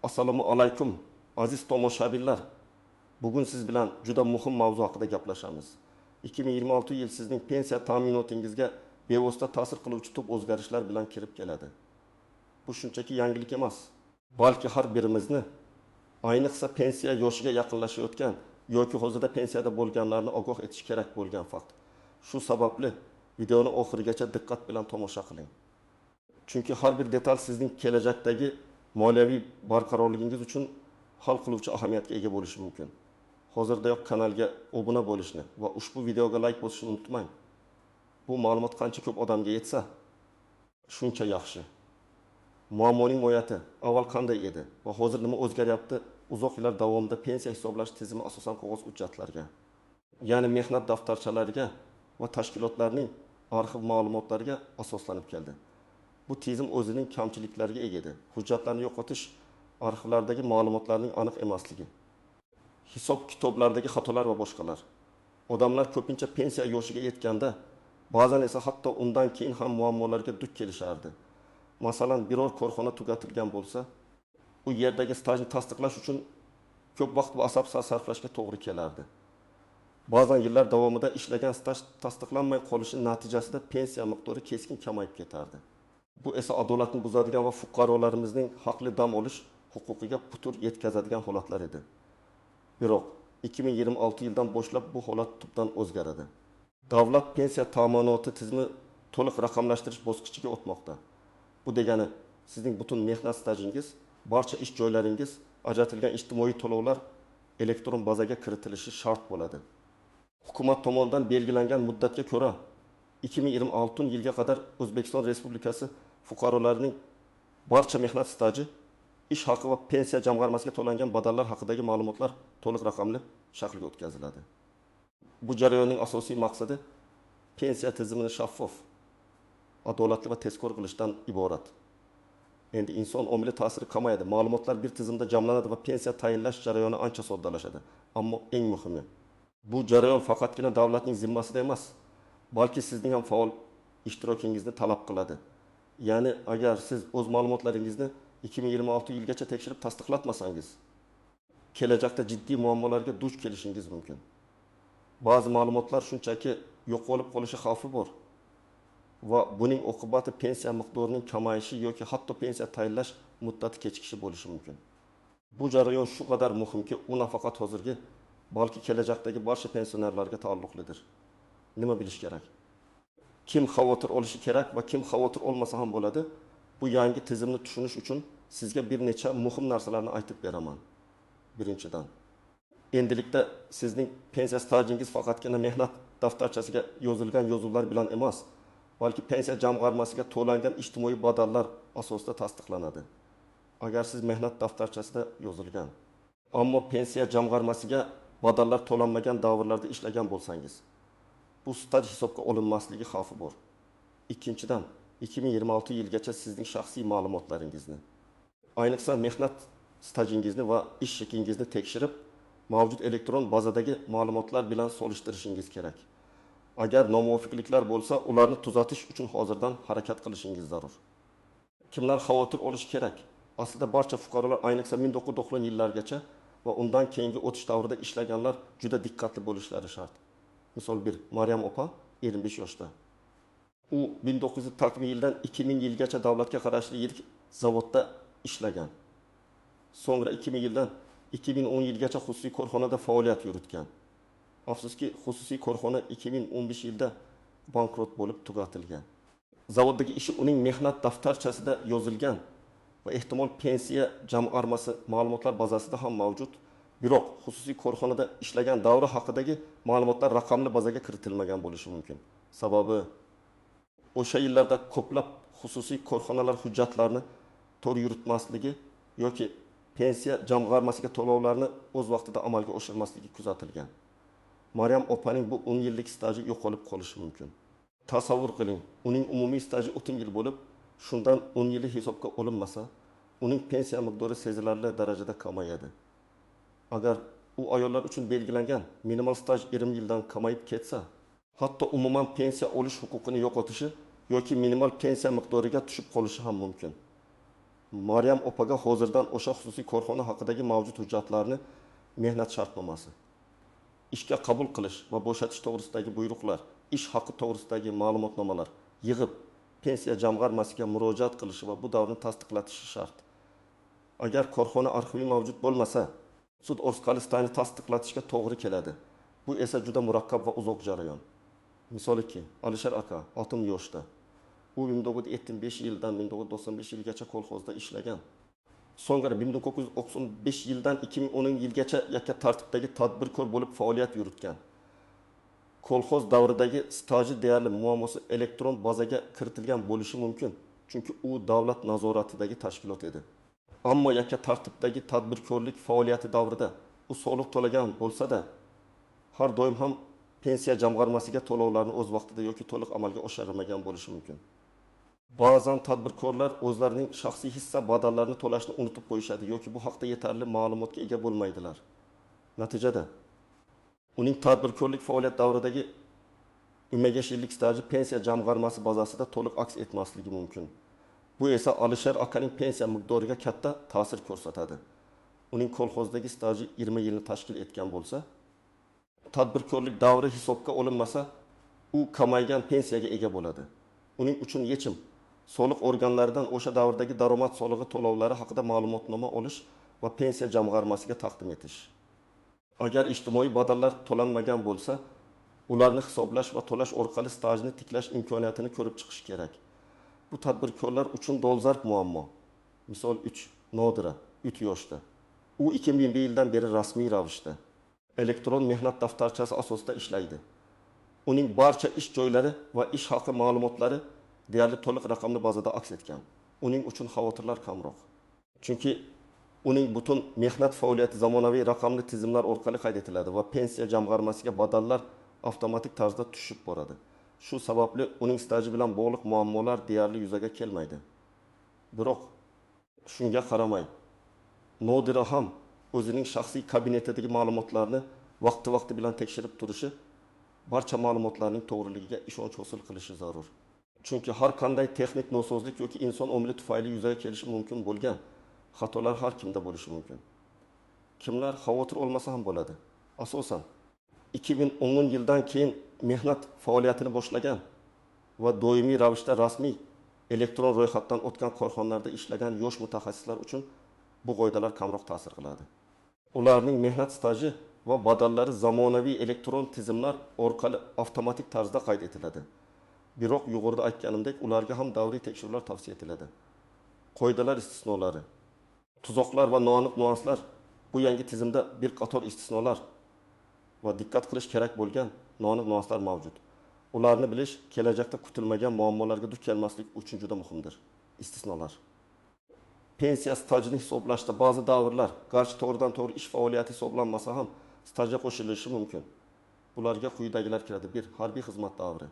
Assalomu alaykum, aziz tomoshabinlar. Bugun siz bilan juda muhim mavzu haqida gaplashamiz. 2026 yil sizning pensiya ta'minotingizga bevosita ta'sir qiluvchi tub o'zgarishlar bilan kirib keladi. Bu shunchaki yangilik emas, balki har birimizni, ayniqsa pensiya yoshiga yaqinlashayotgan yoki hozirda pensiyada bo'lganlarni ogoh etish kerak bo'lgan fakt. Shu sababli videoni oxirigacha diqqat bilan tomosha qiling. Chunki har bir detal sizning kelajakdagi moliyaviy barqarorligingiz uchun hal qiluvchi ahamiyatga ega bo'lishi mumkin. Hozirdayoq kanalga obuna bo'lishni va ushbu videoga layk bosishni unutmang. Bu ma'lumot qancha ko'p odamga yetsa, shuncha yaxshi. Muammoning mohiyati avval qanday edi va hozir nima o'zgaryapti? Uzoq yillar davomida pensiya hisoblash tizimi asosan qog'oz hujjatlarga, ya'ni mehnat daftarchalariga va tashkilotlarning arxiv ma'lumotlariga asoslanib keldi. Bu tizim o'zining kamchiliklariga ega edi. Hujjatlarni yo'qotish, arxivlardagi ma'lumotlarning aniq emasligi, hisob kitoblardagi xatolar va boshqalar. Odamlar ko'pincha pensiya yoshiga yetganda, ba'zan esa hatto undan keyin ham muammolarga duch kelishardi. Masalan, biror korxona tugatilgan bo'lsa, u yerdagi stajni tasdiqlash uchun ko'p vaqt va asab sarflashga to'g'ri kelardi. Ba'zan yillar davomida ishlagan staj tasdiqlanmay qolishi natijasida pensiya miqdori keskin kamayib ketardi. Bu esa adolatni buzadigan va fuqarolarimizning haqli dam olish huquqiga putur yetkazadigan holatlar edi. Biroq 2026 yildan boshlab bu holat tubdan o'zgaradi. Davlat pensiya ta'minoti tizimi to'liq raqamlashtirish bosqichiga o'tmoqda. Bu degani sizning butun mehnat stajingiz, barcha ish joylaringiz, ajratilgan ijtimoiy to'lovlar elektron bazaga kiritilishi shart bo'ladi. Hukumat tomonidan belgilangan muddatga ko'ra 2026 yilga qadar O'zbekiston Respublikasi fuqarolarining barcha mehnat staji, ish haqi va pensiya jamg'armasiga to'langan badallar haqidagi ma'lumotlar to'liq raqamli shaklga o'tkaziladi. Bu jarayonning asosiy maqsadi pensiya tizimini shaffof, adolatli va tezkor qilishdan iborat. Endi inson omili ta'siri kamayadi, ma'lumotlar bir tizimda jamlanadi va pensiya tayinlash jarayoni ancha soddalashadi. Ammo eng muhimi, bu jarayon faqatgina davlatning zimmasida emas, balki sizning ham faol ishtirokingizni talab qiladi. Ya'ni agar siz o'z ma'lumotlaringizni 2026 yilgacha tekshirib tasdiqlatmasangiz, kelajakda jiddiy muammolarga duch kelishingiz mumkin. Ba'zi ma'lumotlar shunchaki yo'qolib qolishi xavfi bor va buning oqibati pensiya miqdorining kamayishi yoki hatto pensiya tayinlash muddati kechikishi bo'lishi mumkin. Bu jarayon shu qadar muhimki, u nafaqat hozirgi, balki kelajakdagi barcha pensionerlarga taalluqlidir. Nima bilish kerak? Kim xavotir olishi kerak va kim xavotir olmasa ham bo'ladi? Bu yangi tizimni tushunish uchun sizga bir necha muhim narsalarni aytib beraman. Birinchidan, endilikda sizning pensiya stajingiz faqatgina mehnat daftarchasiga yozilgan yozuvlar bilan emas, balki pensiya jamg'armasiga to'langan ijtimoiy badallar asosida tasdiqlanadi. Agar siz mehnat daftarchasida yozilgan, ammo pensiya jamg'armasiga badallar to'lanmagan davrlarda ishlagan bo'lsangiz, bu staj hisobga olinmasligi xavfi bor. Ikkinchidan, 2026 yilgacha sizning shaxsiy ma'lumotlaringizni, ayniqsa mehnat stajingizni va ish chekingizni tekshirib, mavjud elektron bazadagi ma'lumotlar bilan solishtirishingiz kerak. Agar nomuvofiqliklar bo'lsa, ularni tuzatish uchun hozirdan harakat qilishingiz zarur. Kimlar xavotir olishi kerak? Aslida barcha fuqarolar, ayniqsa 1990 yillargacha va undan keyingi o'tish davrida ishlaganlar juda diqqatli bo'lishlari shart. Misol 1, Maryam opa 55 yoshda. U 1990 yildan 2000 yilgacha davlatga qarashli yirik zavodda ishlagan. So'ngra 2000 yildan 2010 yilgacha xususiy korxonada faoliyat yuritgan. Afsuski, xususiy korxona 2015 yilda bankrot bo'lib tugatilgan. Zavoddagi ishi uning mehnat daftarchasida yozilgan va ehtimol pensiya jamg'armasi ma'lumotlar bazasida ham mavjud. Biroq xususiy korxonada ishlagan davri haqidagi ma'lumotlar raqamli bazaga kiritilmagan bo'lishi mumkin. Sababi o'sha yillarda ko'plab xususiy korxonalar hujjatlarni to'g'ri yuritmasligi yoki pensiya jamg'armasiga to'lovlarni o'z vaqtida amalga oshirmasligi kuzatilgan. Maryam opaning bu 10 yillik staji yo'qolib qolishi mumkin. Tasavvur qiling, uning umumiy staji 30 yil bo'lib, shundan 10 yili hisobga olinmasa, uning pensiya miqdori sezilarli darajada kamayadi. Agar u ayollar uchun belgilangan minimal staj 20 yildan kamayib ketsa, hatto umuman pensiya olish huquqini yo'qotishi yoki minimal pensiya miqdoriga tushib qolishi ham mumkin. Maryam opaga hozirdan o'sha xususiy korxona haqidagi mavjud hujjatlarni, mehnat shartnomasi, ishga qabul qilish va bo'shatish to'g'risidagi buyruqlar, ish haqi to'g'risidagi ma'lumotnomalar, yig'ib, Pensiya jamg'armasiga murojaat qilishi va bu davrni tasdiqlatishi shart. Agar korxona arxivi mavjud bo'lmasa, sud orqali stajni tasdiqlatishga to'g'ri keladi. Bu esa juda murakkab va uzoq jarayon. Misol 2. Alisher aka, 60 yoshda. U 1975 yildan 1995 yilgacha kolxozda ishlagan. So'ngra 1995 yildan 2010 yilgacha yakka tartibdagi tadbirkor bo'lib faoliyat yuritgan. Kolxoz davridagi staji deyarli muammosi elektron bazaga kiritilgan bo'lishi mumkin, chunki u davlat nazoratidagi tashkilot edi. Ammo yakka tartibdagi tadbirkorlik faoliyati davrida u soliq to'lagan bo'lsa-da, har doim ham pensiya jamg'armasiga to'lovlarni o'z vaqtida yoki to'liq amalga oshirmagan bo'lishi mumkin. Ba'zan tadbirkorlar o'zlarining shaxsiy hissa badallarini to'lashni unutib qo'yishadi yoki bu haqda yetarli ma'lumotga ega bo'lmaydilar. Natijada uning tadbirkorlik faoliyat davridagi 25 yillik staji pensiya jamg'armasi bazasida to'liq aks etmasligi mumkin. Bu esa Alisher akaning pensiya miqdoriga katta ta'sir ko'rsatadi. Uning kolxozdagi staji 20 yilni tashkil etgan bo'lsa, tadbirkorlik davri hisobga olinmasa, u kamaygan pensiyaga ega bo'ladi. Uning uchun yechim soliq organlaridan o'sha davrdagi daromad solig'i to'lovlari haqida ma'lumotnoma olish va pensiya jamg'armasiga taqdim etish. Agar ijtimoiy badallar to'lanmagan bo'lsa, ularni hisoblash va to'lash orqali stajni tiklash imkoniyatini ko'rib chiqish kerak. Bu tadbirkorlar uchun dolzarb muammo. Misol 3. Nodira, 3 yoshda. U 2001 yildan beri rasmiy ravishda elektron mehnat daftarchasi asosida ishlaydi. Uning barcha ish joylari va ish haqi ma'lumotlari deyarli to'liq raqamli bazada aks etgan. Uning uchun xavotirlar kamroq. Chunki uning butun mehnat faoliyati zamonaviy raqamli tizimlar orqali qayd etiladi va pensiya jamg'armasiga badallar avtomatik tarzda tushib boradi. Shu sababli uning staji bilan bog'liq muammolar deyarli yuzaga kelmaydi. Biroq shunga qaramay, Nodira ham o'zining shaxsiy kabinetidagi ma'lumotlarni vaqti-vaqti bilan tekshirib turishi, barcha ma'lumotlarning to'g'riligiga ishonch hosil qilishi zarur. Chunki har qanday texnik nosozlik yoki inson omili tufayli yuzaga kelishi mumkin bo'lgan xatolar har kimda bo'lishi mumkin. Kimlar xavotir olmasa ham bo'ladi. Asosan 2010 yildan keyin mehnat faoliyatini boshlagan va doimiy ravishda rasmiy elektron ro'yxatdan o'tgan korxonalarda ishlagan yosh mutaxassislar uchun bu qoidalar kamroq ta'sir qiladi. Ularning mehnat staji va badallari zamonaviy elektron tizimlar orqali avtomatik tarzda qayd etiladi. Biroq yuqorida aytganimdek, ularga ham davriy tekshiruvlar tavsiya etiladi. Qoidalar istisnolari, tuzoqlar va noaniq nuanslar bu yangi tizimda bir qator istisnolar va diqqat qilish kerak bo'lgan noaniq nuanslar mavjud. Ularni bilish kelajakda kutilmagan muammolarga duch kelmaslik uchun juda muhimdir. Istisnolar. Pensiya stajini hisoblashda ba'zi davrlar, garchi to'g'ridan-to'g'ri ish faoliyati hisoblanmasa ham stajga qo'shilishi mumkin. Bularga quyidagilar kiradi. 1. Harbiy xizmat davri.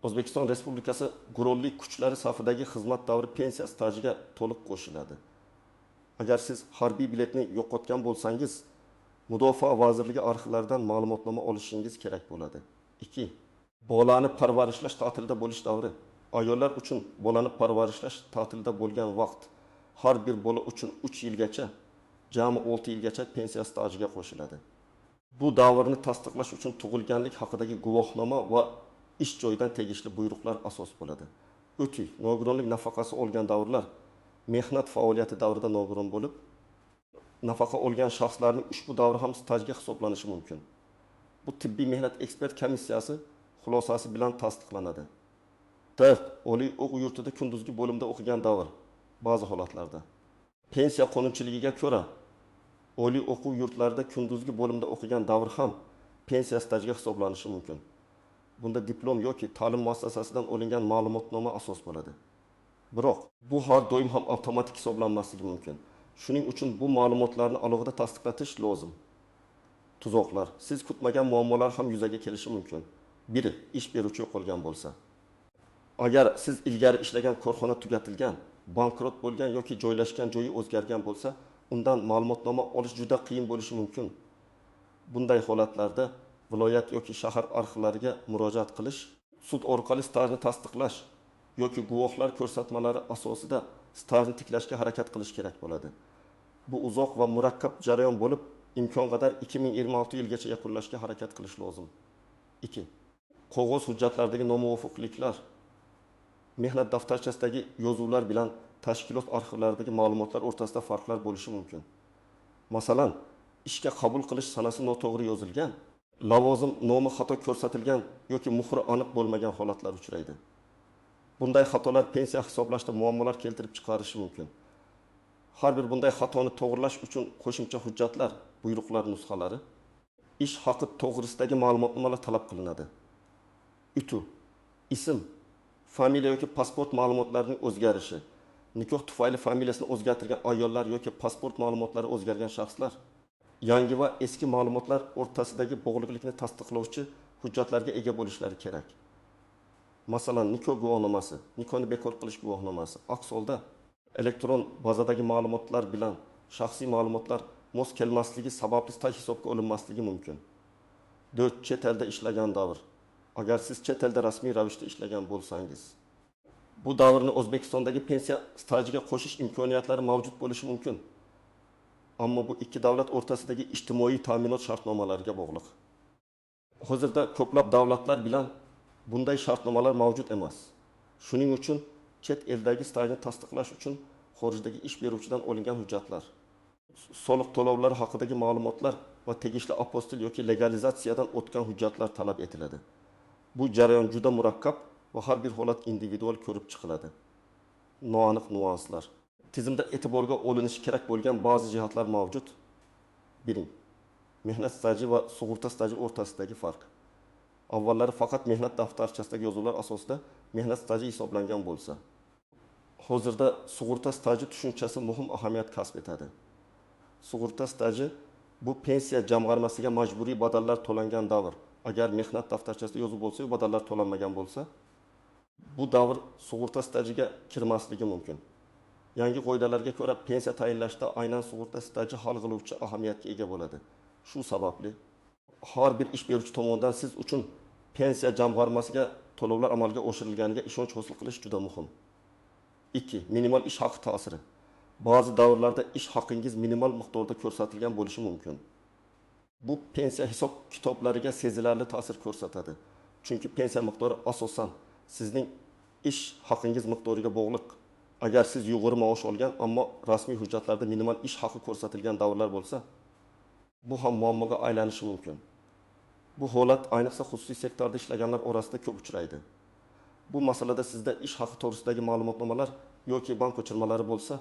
O'zbekiston Respublikasi qurolli kuchlari safidagi xizmat davri pensiya stajiga to'liq qo'shiladi. Agar siz harbiy biletni yo'qotgan bo'lsangiz, Mudofaa vazirligi arxivlaridan ma'lumotnoma olishingiz kerak bo'ladi. 2. Bolani parvarishlash ta'tilida bo'lish davri. Ayollar uchun bolani parvarishlash ta'tilida bo'lgan vaqt har bir bola uchun 3 yilgacha, jami 6 yilgacha pensiya stajiga qo'shiladi. Bu davrni tasdiqlash uchun tug'ilganlik haqidagi guvohnoma va ish joyidan tegishli buyruqlar asos bo'ladi. 3. Nogironlik nafaqasi olgan davrlar mehnat faoliyati davrida nogiron bo'lib, nafaqa olgan shaxslarning ushbu davri ham stajga hisoblanishi mumkin. Bu tibbiy mehnat ekspert komissiyasi xulosasi bilan tasdiqlanadi. 4. Oliy o'quv yurtida kunduzgi bo'limda o'qigan davr ba'zi holatlarda pensiya qonunchiligiga ko'ra oliy o'quv yurtlarida kunduzgi bo'limda o'qigan davr ham pensiya stajiga hisoblanishi mumkin. Bunda diplom yoki ta'lim muassasasidan olingan ma'lumotnoma asos bo'ladi. Biroq bu har doim ham avtomatik hisoblanmasligi mumkin. Shuning uchun bu ma'lumotlarni alohida tasdiqlatish lozim. Tuzoqlar. Siz kutmagan muammolar ham yuzaga kelishi mumkin. 1. Ish beruvchi yo'qolgan bo'lsa. Agar siz ilgari ishlagan korxona tugatilgan, bankrot bo'lgan yoki joylashgan joyi o'zgargan bo'lsa, undan ma'lumotnoma olish juda qiyin bo'lishi mumkin. Bunday holatlarda viloyat yoki shahar arxivlariga murojaat qilish, sud orqali stajni tasdiqlash yoki guvohlar ko'rsatmalari asosida stajni tiklashga harakat qilish kerak bo'ladi. Bu uzoq va murakkab jarayon bo'lib, imkon qadar 2026 yilgacha yakunlashga harakat qilish lozim. 2. Qog'oz hujjatlardagi nomuvofiqliklar, mehnat daftarchasidagi yozuvlar bilan tashkilot arxivlaridagi ma'lumotlar o'rtasida farqlar bo'lishi mumkin. Masalan, ishga qabul qilish sanasi noto'g'ri yozilgan, lavozim nomi xato ko'rsatilgan yoki muhri aniq bo'lmagan holatlar uchraydi. Bunday xatolar pensiya hisoblashda muammolar keltirib chiqarishi mumkin. Har bir bunday xatoni to'g'rilash uchun qo'shimcha hujjatlar, buyruqlar nusxalari, ish haqi to'g'risidagi ma'lumotnomalar talab qilinadi. Utu, ism, familiya yoki pasport ma'lumotlarining o'zgarishi, nikoh tufayli familiyasini o'zgartirgan ayollar yoki pasport ma'lumotlari o'zgargan shaxslar, yangi va eski ma'lumotlar o'rtasidagi bog'liqlikni tasdiqlovchi hujjatlarga ega bo'lishlari kerak. Masalan, nikoh guvohnomasi, nikohni bekor qilish guvohnomasi. Aks holda elektron bazadagi ma'lumotlar bilan shaxsiy ma'lumotlar mos kelmasligi sababli staj hisobga olinmasligi mumkin. 4. Chet elda ishlagan davr. Agar siz chet elda rasmiy ravishda ishlagan bo'lsangiz, bu davrni O'zbekistondagi pensiya stajiga qo'shish imkoniyatlari mavjud bo'lishi mumkin. Ammo bu ikki davlat o'rtasidagi ijtimoiy ta'minot shartnomalariga bog'liq. Hozirda ko'plab davlatlar bilan bunday shartnomalar mavjud emas. Shuning uchun chet eldagi stajni tasdiqlash uchun xorijdagi ish beruvchidan olingan hujjatlar, soliq to'lovlari haqidagi ma'lumotlar va tegishli apostil yoki legalizatsiyadan o'tgan hujjatlar talab etiladi. Bu jarayon juda murakkab va har bir holat individual ko'rib chiqiladi. Noaniq nuanslar. Tizimda e'tiborga olinishi kerak bo'lgan ba'zi jihatlar mavjud. 1. Mehnat staji va sug'urta staji o'rtasidagi farq. Avvallari faqat mehnat daftarchasidagi yozuvlar asosida mehnat staji hisoblangan bo'lsa, hozirda sug'urta staji tushunchasi muhim ahamiyat kasb etadi. Sug'urta staji bu pensiya jamg'armasiga majburiy badallar to'langan davr. Agar mehnat daftarchasida yozuv bo'lsa, badallar to'lanmagan bo'lsa, bu davr sug'urta stajiga kirmasligi mumkin. Yangi qoidalarga ko'ra pensiya tayinlashda aynan sug'urta staji hal qiluvchi ahamiyatga ega bo'ladi. Shu sababli har bir ish beruvchi tomonidan siz uchun pensiya jamg'armasiga to'lovlar amalga oshirilganiga ishonch hosil qilish juda muhim. 2. Minimal ish haqi ta'siri. Ba'zi davrlarda ish haqingiz minimal miqdorda ko'rsatilgan bo'lishi mumkin. Bu pensiya hisob kitoblariga sezilarli ta'sir ko'rsatadi. Chunki pensiya miqdori asosan sizning ish haqingiz miqdoriga bog'liq. Agar siz yuqori maosh olgan, ammo rasmiy hujjatlarda minimal ish haqi ko'rsatilgan davrlar bo'lsa, bu ham muammoga aylanishi mumkin. Bu holat ayniqsa xususiy sektorda ishlaganlar orasida ko'p uchraydi. Bu masalada sizda ish haqi to'g'risidagi ma'lumotnomalar yoki bank ko'chirmalari bo'lsa,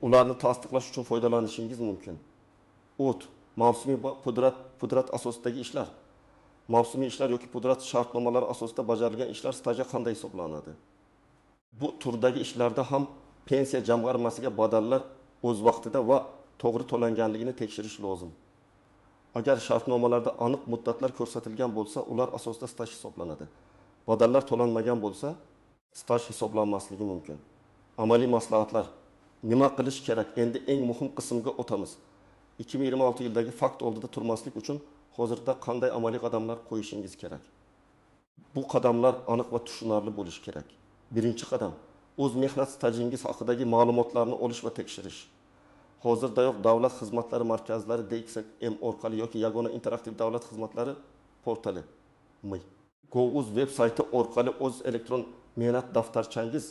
ularni tasdiqlash uchun foydalanishingiz mumkin. O't, mavsumiy pudrat asosidagi ishlar. Mavsumiy ishlar yoki pudrat shartnomalari asosida bajarilgan ishlar stajga qanday hisoblanadi? Bu turdagi ishlarda ham pensiya jamg'armasiga badallar o'z vaqtida va to'g'ri to'langanligini tekshirish lozim. Agar shartnomalarda aniq muddatlar ko'rsatilgan bo'lsa, ular asosida staj hisoblanadi. Badallar to'lanmagan bo'lsa, staj hisoblanmasligi mumkin. Amaliy maslahatlar. Nima qilish kerak? Endi eng muhim qismga o'tamiz. 2026 yildagi fakt oldida turmaslik uchun hozirda qanday amaliy qadamlar qo'yishingiz kerak? Bu qadamlar aniq va tushunarli bo'lishi kerak. Birinchi qadam, o'z mehnat stajingiz haqidagi ma'lumotlarni olish va tekshirish. Hozirdayoq davlat xizmatlari markazlari DXM orqali yoki yagona interaktiv davlat xizmatlari portali gov.uz veb sayti orqali o'z elektron mehnat daftarchangiz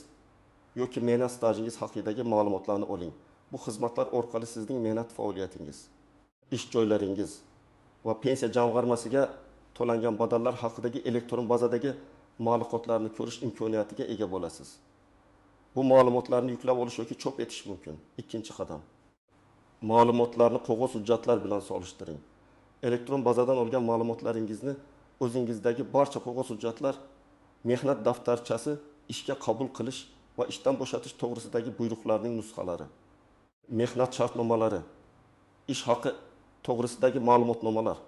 yoki mehnat stajingiz haqidagi ma'lumotlarni oling. Bu xizmatlar orqali sizning mehnat faoliyatingiz, ish joylaringiz va pensiya jamg'armasiga to'langan badallar haqidagi elektron bazadagi ma'lumotlarni ko'rish imkoniyatiga ega bo'lasiz. Bu ma'lumotlarni yuklab olish yoki chop etish mumkin. Ikkinchi qadam, ma'lumotlarni qog'oz hujjatlar bilan solishtiring. Elektron bazadan olgan ma'lumotlaringizni o'zingizdagi barcha qog'oz hujjatlar, mehnat daftarchasi, ishga qabul qilish va ishdan bo'shatish to'g'risidagi buyruqlarning nusxalari, mehnat shartnomalari, ish haqi to'g'risidagi ma'lumotnomalar,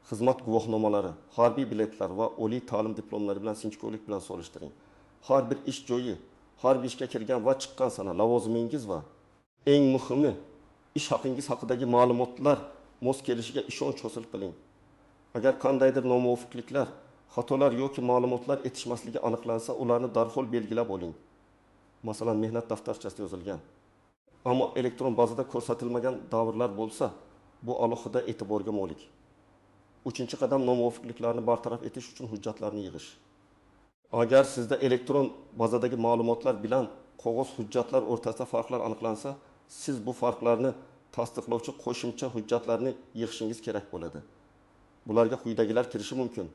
xizmat guvohnomalari, harbiy biletlar va oliy ta'lim diplomlari bilan sinchkovlik bilan solishtiring. Har bir ish joyi, har bir ishga kirgan va chiqqan sana, lavozimingiz va eng muhimi ish haqingiz haqidagi ma'lumotlar mos kelishiga ishonch hosil qiling. Agar qandaydir nomuvofiqliklar, xatolar yoki ma'lumotlar yetishmasligi aniqlansa, ularni darhol belgilab oling. masalan, mehnat daftarchasida yozilgan, ammo elektron bazada ko'rsatilmagan davrlar bo'lsa, bu alohida e'tiborga molik. Uchinchi qadam nomuvofiqliklarni bartaraf etish uchun hujjatlarni yig'ish. Agar sizda elektron bazadagi ma'lumotlar bilan qog'oz hujjatlar o'rtasida farqlar aniqlansa, siz bu farqlarni tasdiqlovchi qo'shimcha hujjatlarni yig'ishingiz kerak bo'ladi. Bularga quyidagilar kirishi mumkin.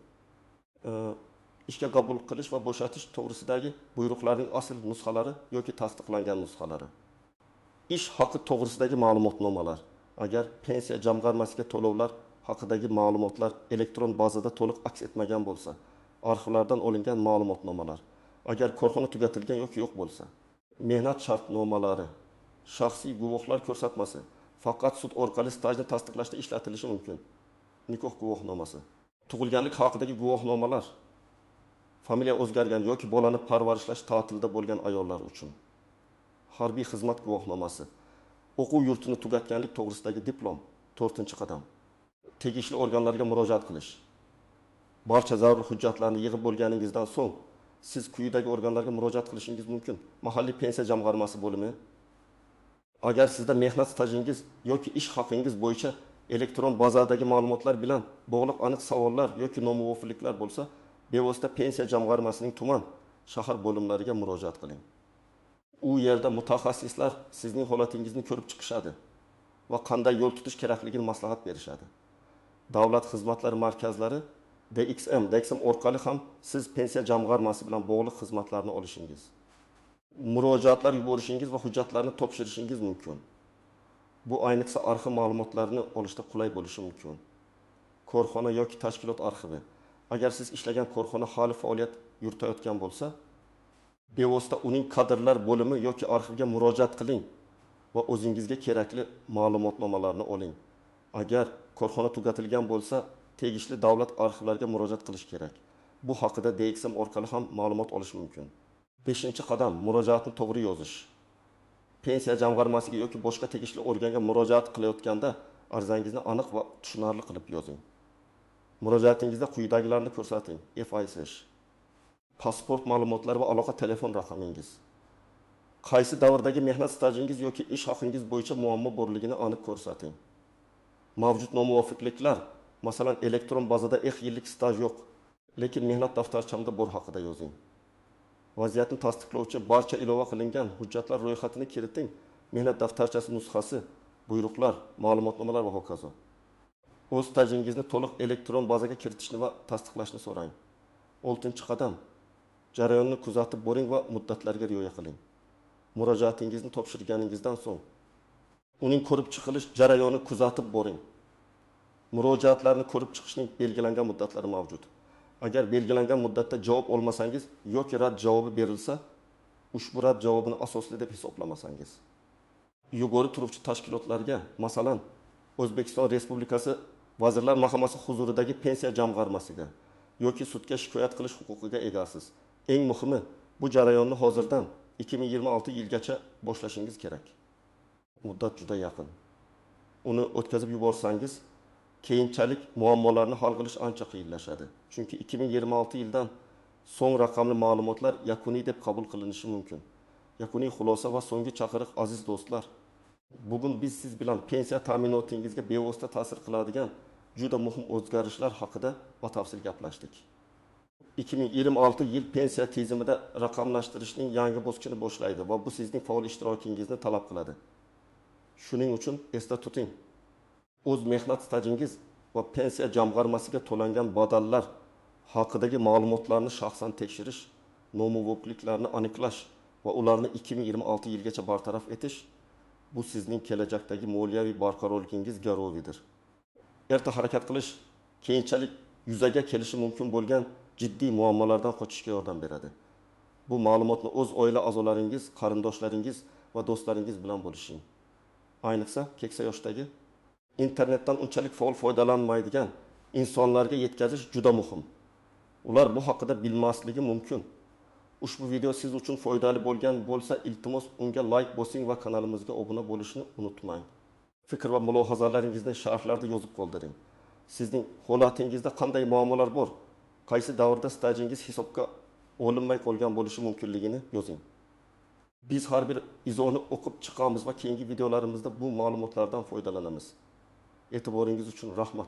Ishga qabul qilish va bo'shatish to'g'risidagi buyruqlarning asl nusxalari yoki tasdiqlangan nusxalari. Ish haqi to'g'risidagi ma'lumotnomalar. Agar pensiya jamg'armasiga to'lovlar haqidagi ma'lumotlar elektron bazada to'liq aks etmagan bo'lsa, arxivlardan olingan ma'lumotnomalar. Agar korxona tugatilgan yoki yo'q bo'lsa, mehnat shartnomalari, shaxsiy guvohlar ko'rsatmasi faqat sud orqali stajni tasdiqlashda ishlatilishi mumkin. Nikoh guvohnomasi, tug'ilganlik haqidagi guvohnomalar, familiya o'zgargan yoki bolani parvarishlash ta'tilida bo'lgan ayollar uchun, harbiy xizmat guvohnomasi, o'quv yurtini tugatganlik to'g'risidagi diplom. To'rtinchi qadam tegishli organlarga murojaat qilish. Barcha zarur hujjatlarni yig'ib bo'lganingizdan so'ng siz quyidagi organlarga murojaat qilishingiz mumkin. Mahalliy pensiya jamg'armasi bo'limi. Agar sizda mehnat stajingiz yoki ish haqingiz bo'yicha elektron bazadagi ma'lumotlar bilan bog'liq aniq savollar yoki nomuvofiqliklar bo'lsa, bevosita pensiya jamg'armasining tuman, shahar bo'limlariga murojaat qiling. U yerda mutaxassislar sizning holatingizni ko'rib chiqishadi va qanday yo'l tutish kerakligini maslahat berishadi. Davlat xizmatlari markazlari DXM orqali ham siz pensiya jamg'armasi bilan bog'liq xizmatlarni olishingiz, murojaatlar yuborishingiz va hujjatlarni topshirishingiz mumkin. Bu ayniqsa arxiv ma'lumotlarini olishda qulay bo'lishi mumkin. Korxona yoki tashkilot arxivi. Agar siz ishlagan korxona hali faoliyat yuritayotgan bo'lsa, bevosita uning kadrlar bo'limi yoki arxivga murojaat qiling va o'zingizga kerakli ma'lumotnomalarni oling. Agar korxona tugatilgan bo'lsa, tegishli davlat arxivlariga murojaat qilish kerak. Bu haqida DXM orqali ham ma'lumot olish mumkin. 5-qadam murojaatni to'g'ri yozish. Pensiya jamg'armasiga yoki boshqa tegishli organga murojaat qilayotganda arizangizni aniq va tushunarli qilib yozing. Murojaatingizda quyidagilarni ko'rsating: FISH, pasport ma'lumotlari va aloqa telefon raqamingiz. Qaysi davrdagi mehnat stajingiz yoki ish haqingiz bo'yicha muammo borligini aniq ko'rsating. Mavjud nomuvofiqliklar, masalan, elektron bazada 2 yillik staj yo'q, lekin mehnat daftarchamda bor haqida yozing. Vaziyatni tasdiqlovchi barcha ilova qilingan hujjatlar ro'yxatini kiriting. Mehnat daftarchasi nusxasi, buyruqlar, ma'lumotnomalar va hokazo. O'z stajingizni to'liq elektron bazaga kiritishni va tasdiqlashni so'rang. 6-qadam jarayonni kuzatib boring va muddatlarga rioya qiling. Murojaatingizni topshirganingizdan so'ng uning ko'rib chiqilish jarayoni kuzatib boring. Murojaatlarni ko'rib chiqishning belgilangan muddatlari mavjud. Agar belgilangan muddatda javob olmasangiz yoki rad javobi berilsa, ushbu rad javobini asosli deb hisoblamasangiz, yuqori turuvchi tashkilotlarga, masalan, O'zbekiston Respublikasi Vazirlar Mahkamasi huzuridagi pensiya jamg'armasiga yoki sudga shikoyat qilish huquqiga egasiz. Eng muhimi, bu jarayonni hozirdan 2026 yilgacha boshlashingiz kerak. Muddat juda yaqin. Uni o'tkazib yuborsangiz, keyinchalik muammolarni hal qilish ancha qiyinlashadi. Chunki 2026 yildan so'ng raqamli ma'lumotlar yakuniy deb qabul qilinishi mumkin. Yakuniy xulosa va so'nggi chaqiriq, aziz do'stlar. Bugun biz siz bilan pensiya ta'minotingizga bevosita ta'sir qiladigan juda muhim o'zgarishlar haqida batafsil gaplashdik. 2026 yil pensiya tizimida raqamlashtirishning yangi bosqichini boshlaydi va bu sizning faol ishtirokingizni talab qiladi. Shuning uchun esda tuting. O'z mehnat stajingiz va pensiya jamg'armasiga to'langan badallar haqidagi ma'lumotlarni shaxsan tekshirish, nomuvofiqliklarni aniqlash va ularni 2026 yilgacha bartaraf etish bu sizning kelajakdagi moliyaviy barqarorligingiz garovidir. Erta harakat qilish keyinchalik yuzaga kelishi mumkin bo'lgan jiddiy muammolardan qochishga yordam beradi. Bu ma'lumotni o'z oila a'zolaringiz, qarindoshlaringiz va do'stlaringiz bilan bo'lishing. Ayniqsa keksa yoshdagi internetdan unchalik faol foydalanmaydigan insonlarga yetkazish juda muhim. Ular bu haqida bilmasligi mumkin. Ushbu video siz uchun foydali bo'lgan bo'lsa, iltimos unga like bosing va kanalimizga obuna bo'lishni unutmang. Fikr va mulohazalaringizni sharhlarda yozib qoldiring. Sizning holatingizda qanday muammolar bor? Qaysi davrda stajingiz hisobga olinmay qolgan bo'lishi mumkinligini yozing. Biz har bir izohni o'qib chiqamiz va keyingi videolarimizda bu ma'lumotlardan foydalanamiz. E'tiboringiz uchun rahmat!